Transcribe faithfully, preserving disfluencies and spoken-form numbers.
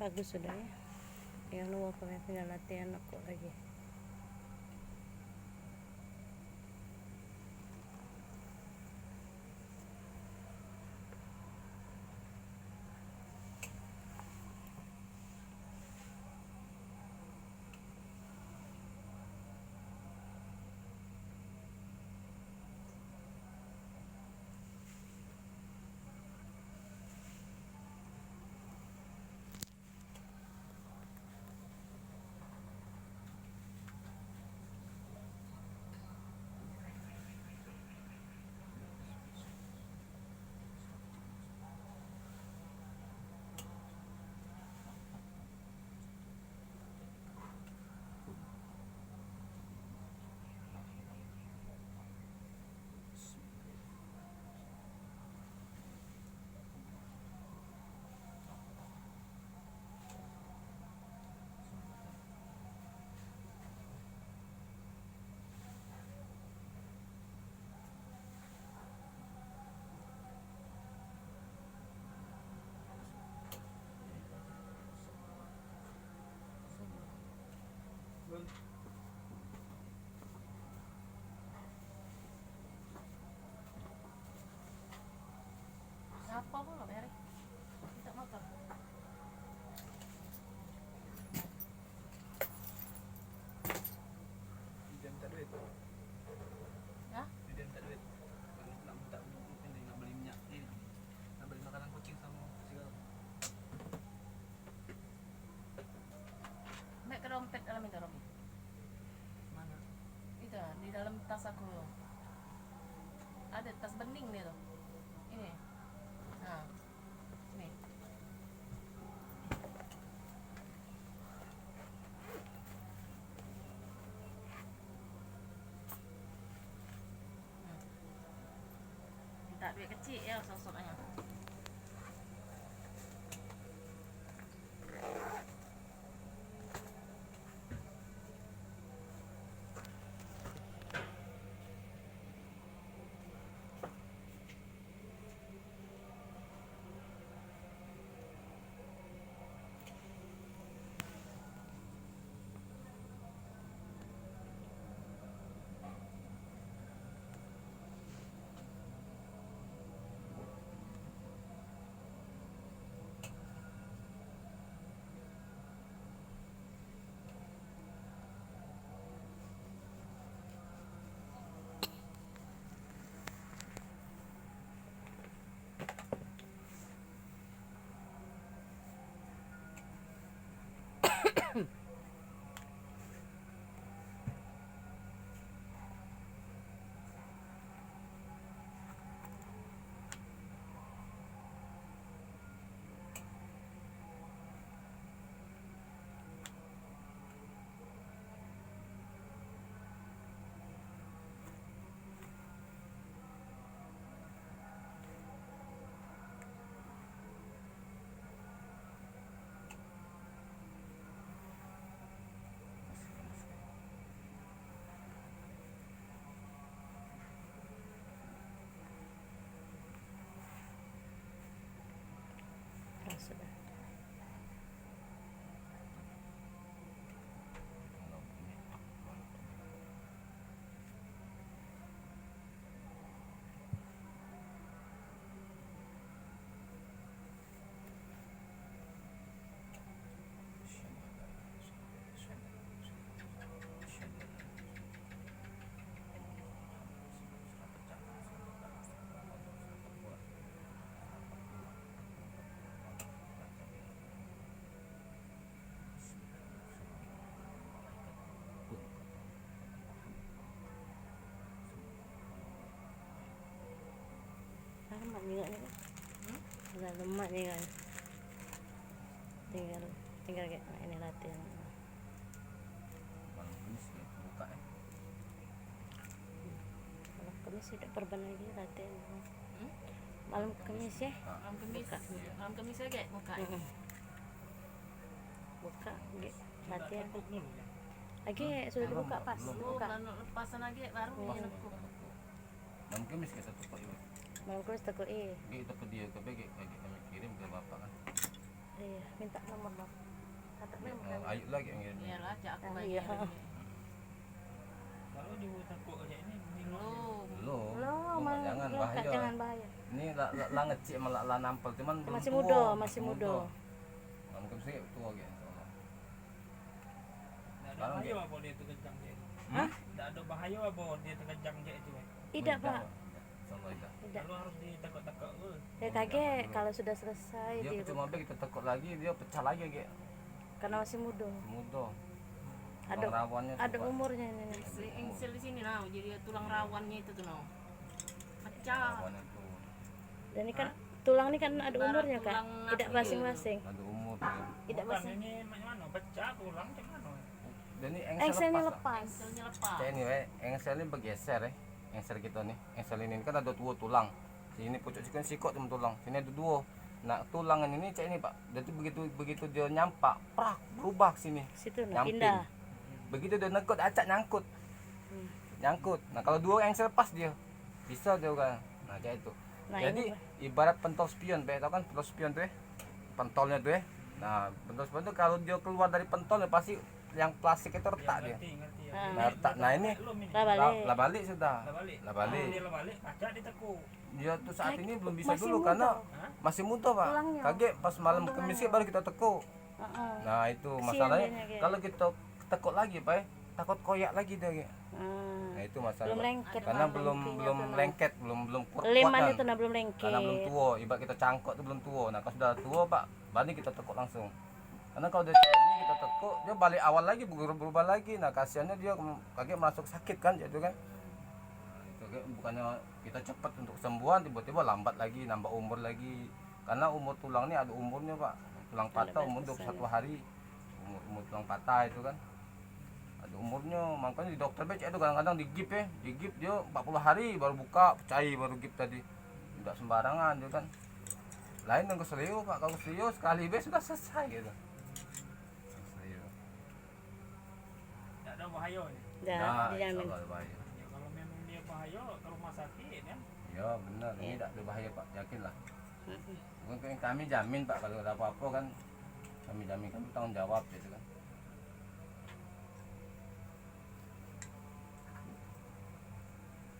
Bagus sudah ya. Yang luar kami tinggal latihan aku lagi. Ngapa pula, Mary? Minta motor. Dia minta duit. Hah? Dia minta duit. Nak minta, ini, nak beli minyak, ini. Nak beli makanan kucing sama segala. Mek ke dompet dalam itu, Robi. Mana? Itu, di dalam tas aku. Ada tas bening dia tu. Ini. Nah. Sini. Hmm. Minta duit kecik ya, sosok aja. Nah, sudah. Lemak juga ni. Hmm? Agak lemak juga ni. Tinggal, tinggal kayak ini latihan. Malam Kemis ya, buka ya. Malam Kemis sudah perban lagi latihan. Hmm? Malam Kemis ya. Buka. Malam Kemis. Buka. Iya. Malam Kemis lagi buka. Mm-mm. Buka, lagi latihan. Lagi sudah dibuka pas. Belum, buka. Lalu lepasan lagi baru. Iya. Malam Kemis kita tukar juga. Malam Kemis tukar, eh. Kita ke dia ke B G, lagi kami kirim ke bapak kan. Iya, minta nomor, Bang. Kata memang. Oh, ayo lagi yang ini. Iyalah, cak aku lagi. Kalau di takut aja ini bingung. Belum. Belum. Belum, Bang, jangan bahaya. Jangan bahaya. Ini la, la, la ngecik malah la nampel, cuman belum masih muda, masih muda. Mungkin sih tua gitu, insyaallah. Ndak ada bahaya apa dia terkejang dia? Hah? Ndak ada bahaya apa dia terkejang dia itu? Idak, Pak. Insyaallah idak. Idak. Lalu harus ditekuk-tekuk tu. Ya, kagek kalau sudah selesai dia. Dia percuma be kita tekuk lagi, dia pecah lagi, gek. Karena masih muda. Muda. Ada, ada umurnya ini. Engsel, engsel di sini nah, jadi tulang rawannya itu tuh nah. Pecah. Dan ini kan tulang ini kan ada umurnya, Kak. Tidak basing-basing. Ada umur dia. Tidak basing. Ini mana pecah tulang ke mana? Dan ini engselnya lepas. Engselnya lepas. Cak ini, we, engsel ini bergeser, eh. Engsel kita nih, engsel ini kan ada dua tulang. Sini pucuk sikok, sikok cuma tulang. Sini ada dua. Nah, tulang ini nih, cak ini, Pak. Jadi begitu, begitu dia nyampak, prak, berubah ke sini. Situ nah, pindah. Begitu dia nekuk, acak nyangkut. Nyangkut. Nah, kalau dua engsel pas dia. Bisa dia kan. Nah, cak itu. Jadi ibarat pentol spion, Pak. Tau kan pentol spion tuh, eh? Pentolnya tuh, eh. Nah, pentol spion tuh kalau dia keluar dari pentol, ya pasti yang plastik itu retak dia. Nah, retak. Nah, ini lah balik. Lah balik sudah. Lah balik. Lah balik. Dia tuh saat ini belum bisa dulu karena masih muda, Pak. Kagek pas malam Kemis baru kita tekuk. Nah, itu masalahnya. Kalau kita tekuk lagi, Pak, eh, takut koyak lagi dia, gek. Nah, itu masalah. Karena belum, belum lengket, belum, belum kuat, kuat kan. Karena belum tua, ibarat kita cangkok tuh belum tua. Nah, kalau sudah tua, Pak, berani kita tekuk langsung. Karena kalau dia ini kita tekuk, dia balik awal lagi, berubah, berubah lagi. Nah, kasihannya dia kagek merasa sakit kan, gitu kan. Nah, itu kan bukannya kita cepat untuk kesembuhan, tiba-tiba lambat lagi, nambah umur lagi. Karena umur tulang ni ada umurnya, Pak. Tulang patah umur dua puluh satu hari. Umur, umur tulang patah itu kan. Ada umurnya, makanya di dokter be cak itu kadang-kadang digip, eh. Digip dia empat puluh hari baru buka, pecai baru gip tadi. Tidak sembarangan dia kan. Lain dengan keselio, Pak. Kalau keselio sekali be sudah selesai gitu. Keselio. Tidak ada bahaya ni. Tidak, dijamin. Insyaallah ada bahaya. Ya, kalau memang dia bahaya, ke rumah sakit kan. Ya, benar. Ini tidak ada bahaya, Pak. Yakinlah. Bukan kami jamin, Pak, kalau ada apa-apa kan. Kami jamin, kami tanggung jawab gitu kan.